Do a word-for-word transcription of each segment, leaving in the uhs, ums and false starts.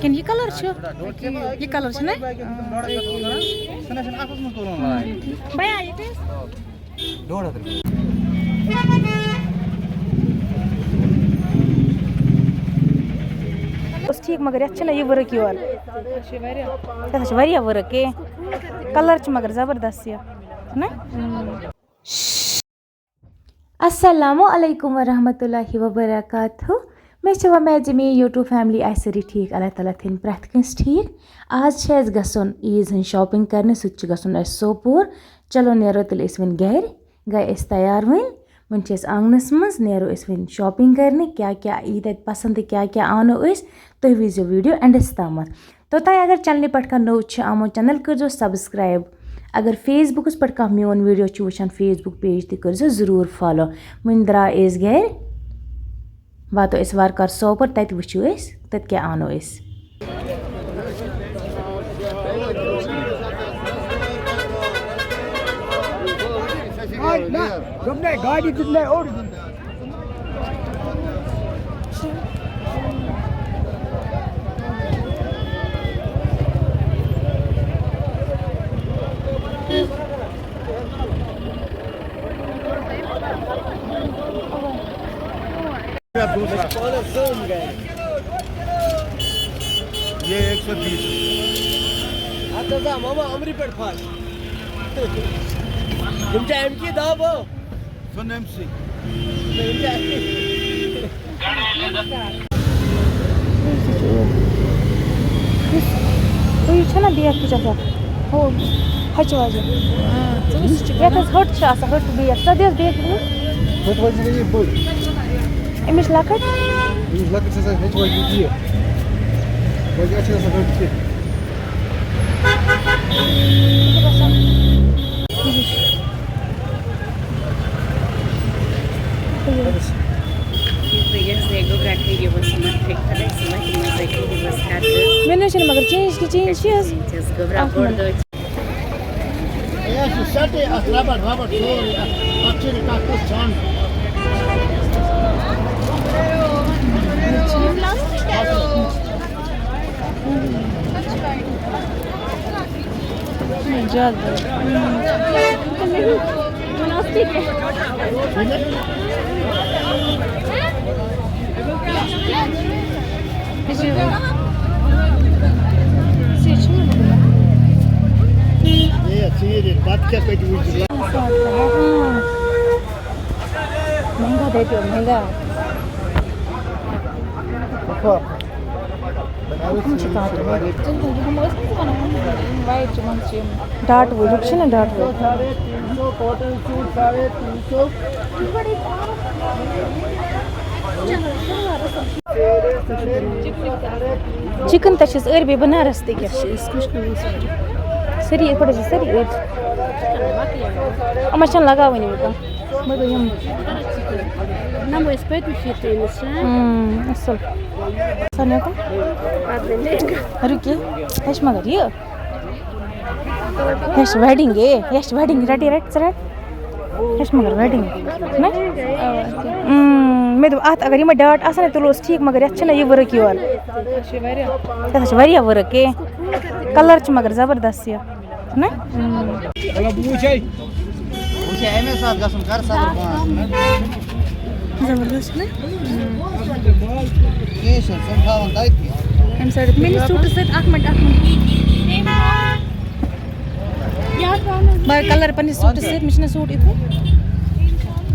کِنہٕ یہِ کلر چھُ؟ یہِ کلر چھُ نا؟ سُہ نہ چھُنہٕ اَتھَس منٛز تُلُن لایق۔ بیا، یہِ کیٛاہ؟ ڈۄڈ ہَتھ رۄپیہِ۔ اوس ٹھیٖک، مگر یَتھ چھِنہ یہِ ؤرٕک یورٕ۔ یَتھ حظ چھِ واریاہ ؤرٕک، ہے۔ کلر چھُ مگر زبردست یہِ، چھُنہ؟ السلام علیکم ورحمۃ اللہ وبرکاتہ۔ مےٚ چھِ وۄمید زِ میٛٲنۍ YouTube family آسہِ سٲری ٹھیٖک، اللہ تعالیٰ تھٲیِن پرٛٮ۪تھ کٲنٛسہِ ٹھیٖک۔ آز چھِ اَسہِ گژھُن عیٖذ ہٕنٛز shopping کرنہِ، سُہ تہِ چھُ گژھُن اَسہِ سوپور۔ چلو نیرو تیٚلہِ أسۍ وۄنۍ گرِ۔ گٔے أسۍ تیار وۄنۍ، وۄنۍ چھِ أسۍ آنٛگنَس منٛز، نیرو أسۍ وۄنۍ shopping کرنہِ، کیٛاہ کیٛاہ یی تَتہِ پسنٛد تہٕ کیٛاہ کیٛاہ اَنو أسۍ، تُہۍ وٕچھزیو video endس تامَتھ۔ توٚتام اگر channelہِ پٮ۪ٹھ کانٛہہ نوٚو چھِ آمُت، channel کٔرزیو subscribe۔ اگر Facebookس پٮ۪ٹھ کانٛہہ میون video چھُ وٕچھان، Facebook page تہِ کٔرزیو ضروٗر follow۔ وۄنۍ درٛاے أسۍ گرِ، واتو أسۍ وارٕ کارٕ سوپور، تَتہِ وٕچھو أسۍ تَتہِ کیٛاہ اَنو أسۍ۔ گاڑِ نہ، دوٚپمَے، گاڑِ دیُت مےٚ اوٚڑ۔ یہ ایک سو بیس۔ اَتھ حظ آ ماما عمرِ پٮ۪ٹھ پھَش۔ تِم چھِ اَمہِ کی دَب ہو۔ سُہ نٔمۍ سٕے۔ تِم چھِ اَمہِ کی۔ یُس، یہِ چھُنہ بیکھ تہِ چھِ آسان، ہُہ، ہَچہِ واجہِ۔ آ، ژٕ وٕچھ، سُہ چھُ یَتھ حظ ۂٹ چھِ آسان، ۂٹ بیکھ۔ ژےٚ دِ حظ بیکھ وٕنہِ۔ ہَچہِ واجہِ گٔے یہِ بٔڑ۔ أمِس چھِ لۄکٕٹ۔ أمِس لۄکٕٹ چھِ آسان ہَچہِ واجہِ بیکھ۔ باقٕے اَتھ چھِ آسان ۂٹ کینٛہہ۔ مےٚ نہ حظ چھِنہٕ مگر change کہِ change چھِ حظ۔ اَکھ minute۔ یہِ حظ چھُ سٮ۪ٹٕے اَتھ رَبَڑ وَبَڑ سورُے اَتھ۔ اَتھ چھُنہٕ کانٛہہ قٕصہٕ چھانہٕ۔ زیادٕ۔ ہے، ژیٖرۍ ییٚلہِ بَتہٕ کھٮ۪تھ تَتہِ وٕچھ مہنگا دٔپِو، مہنگا۔ ہُم چھِ کاٹن۔ یِم ٲسۍ نہٕ وَنان، یِم white یِمَن چھِ یِم ڈاٹہٕ وٲلۍ، ہُم چھِنہ ڈاٹہٕ وٲلۍ۔ چِکن تہِ چھِس أرۍ بیٚیہِ بنارس تہِ کیٛاہ؟ سٲری یِتھ پٲٹھۍ چھِ سٲری أرۍ۔ یِمَن چھَنہٕ لگاوٲنی وۄنۍ کانٛہہ۔ مگر یِم نہ، وۄنۍ ٲسۍ پٔتمہِ پھِرِ تہِ أمِس، ہاں؟ اۭں، اَصٕل۔ السلام علیکم۔ پَتہٕ گٔے مہنگا۔ رُکہِ، یہِ چھِ مگر یہِ۔ یہِ چھِ wedding، اے، یہِ چھِ wedding، رَٹہِ، رَٹہِ، ژٕ رَٹہِ۔ یہِ چھِ مگر wedding، نہ؟ اۭں، مےٚ دوٚپ، اَتھ اگر یِمَے ڈاٹ آسہٕ ہا، تیٚلہِ اوس ٹھیٖک، مگر یَتھ چھِنہ یہِ ؤرٕک یورٕ۔ یَتھ چھِ واریاہ ؤرٕک، اے۔ کَلَر چھِ مگر زبردست یہِ۔ نہ؟ چلو، بہٕ وٕچھے۔ وٕچھے، اَمے ساتہٕ گژھُن، کر صبر پانٛژھ منٹ۔ زبردست چھُ نہ؟ کینٛہہ چھُنہٕ، سُہ تھاوُن تٔتی۔ اَمہِ سایڈٕ مےٚ نِش سوٗٹَس سۭتۍ اَکھ مِنٹ، اَکھ مِنٹ۔ مگر کَلَر پنٛنِس سوٗٹَس سۭتۍ، مےٚ چھُنہ سوٗٹ یِتھُے۔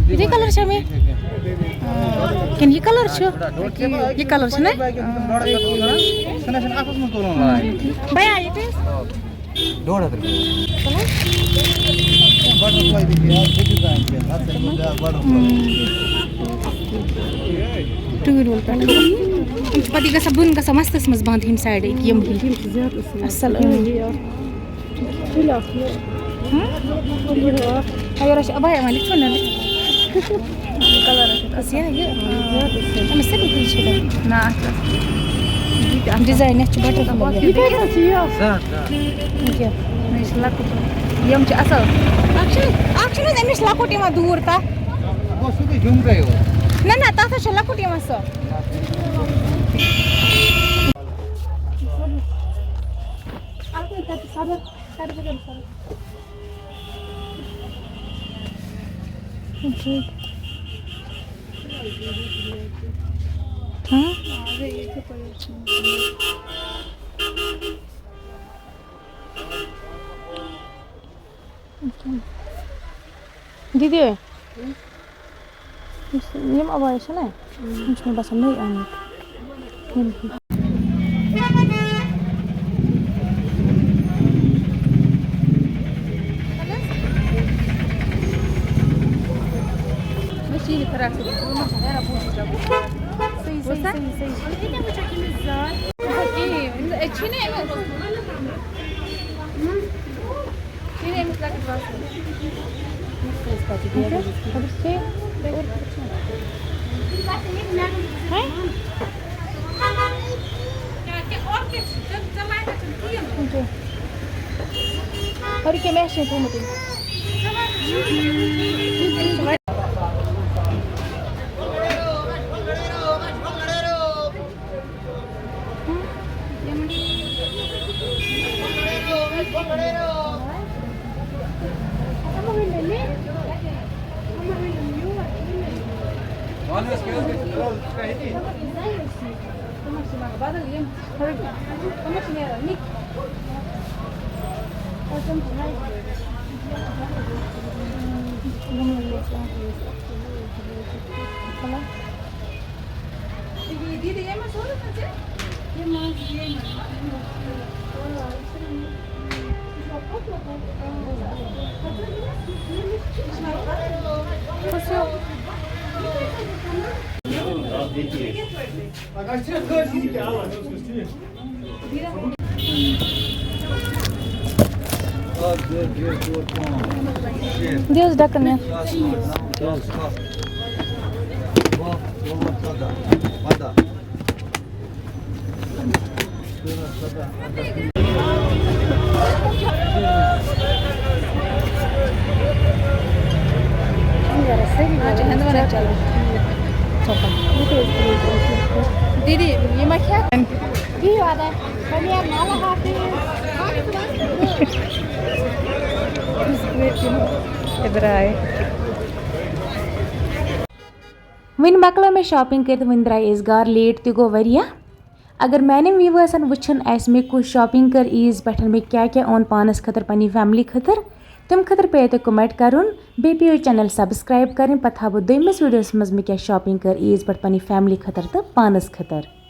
یِتھُے کَلَر چھا مےٚ؟ کِنہٕ یہِ کَلَر چھُ؟ یہِ کَلَر چھُ نہ؟ سُہ نہ چھُنہٕ اَتھَس منٛز تُلُن لایق۔ بیا، یہِ کیٛاہ؟ ڈۄڈ ہَتھ رۄپیہِ۔ Butterfly تہِ چھُ، یہِ حظ چھُ design تہِ، اَتھ چھُ بیٛاکھ butterfly۔ ٹٲرۍ وول پٮ۪ٹھ۔ پَتہٕ یہِ گژھان بۄن، گژھان مَستَس منٛز بنٛد ییٚمہِ سایڈٕ یِم ہِوۍ۔ یِم چھِ زیادٕ اَصٕل۔ اَصٕل، اۭں۔ اَگر اَسہِ ابیا یِوان، یِتھ کٔنۍ نہ۔ کَلَر کُس یہِ؟ یہِ؟ أمِس سٲری ہِوۍ چھِ تَتہِ۔ نہ، اَتھ کیٛاہ؟ Design یَتھ چھُ butterfly۔ یہِ کیٛاہ حظ چھُ یہِ؟ زٕ ہَتھ، زٕ ہَتھ۔ یہِ کیٛاہ؟ مےٚ چھُ لۄکُٹ۔ یِم چھِ اَصٕل۔ اَکھ چھُنہٕ حظ، اَکھ چھُنہٕ حظ أمِس لۄکُٹ یِوان دوٗر تَتھ؟ گوٚو سُہ تہِ جُمکَے یوت۔ نہ، نہ، تَتھ حظ چھُ لۄکُٹ یِوان سُہ۔ صبر، صبر، صبر۔ جی۔ ہاں؟ دیدی، یُس یِم عبایہِ چھِنہ، یِم چھِ مےٚ باسان نٔے آمٕتۍ۔ یِم۔ مےٚ چھِ یہِ فراک سوٗٹ، بہٕ ما چھَس نیران بوٗٹھ ووٗٹھ لاگُن؟ صحیح، صحیح، صحیح، صحیح۔ کِہیٖنۍ، أسۍ چھِنہٕ أمِس۔ اور کیٛاہ مےٚ چھِ تھوٚمُت یہِ؟ دِ حظ ڈَکَن یَتھ۔ دیدی، یہِ ما کھٮ۪کھ؟ بِہِو اَدٕ۔ وٕنہِ مۄکلٲو مےٚ شاپِنٛگ کٔرِتھ، وٕنہِ درٛاے أسۍ گَرٕ، لیٹ تہِ گوٚو واریاہ۔ اگر میٛانٮ۪ن ویٖوٲرسَن وٕچھُن آسہِ مےٚ کُس شاپِنٛگ کٔر عیٖذ پٮ۪ٹھ، مےٚ کیٛاہ کیٛاہ اوٚن پانَس خٲطرٕ، پنٛنہِ فیملی خٲطرٕ، تَمہِ خٲطرٕ پیٚیو تۄہہِ کمنٹ کَرُن۔ بیٚیہِ پیٚیو چینل سبسکرایب کَرٕنۍ، پَتہٕ ہاوٕ بہٕ دوٚیمِس ویٖڈیوَس منٛز مےٚ کیٛاہ شاپِنٛگ کٔر عیٖذ پٮ۪ٹھ پنٛنہِ فیملی خٲطرٕ تہٕ پانَس خٲطرٕ۔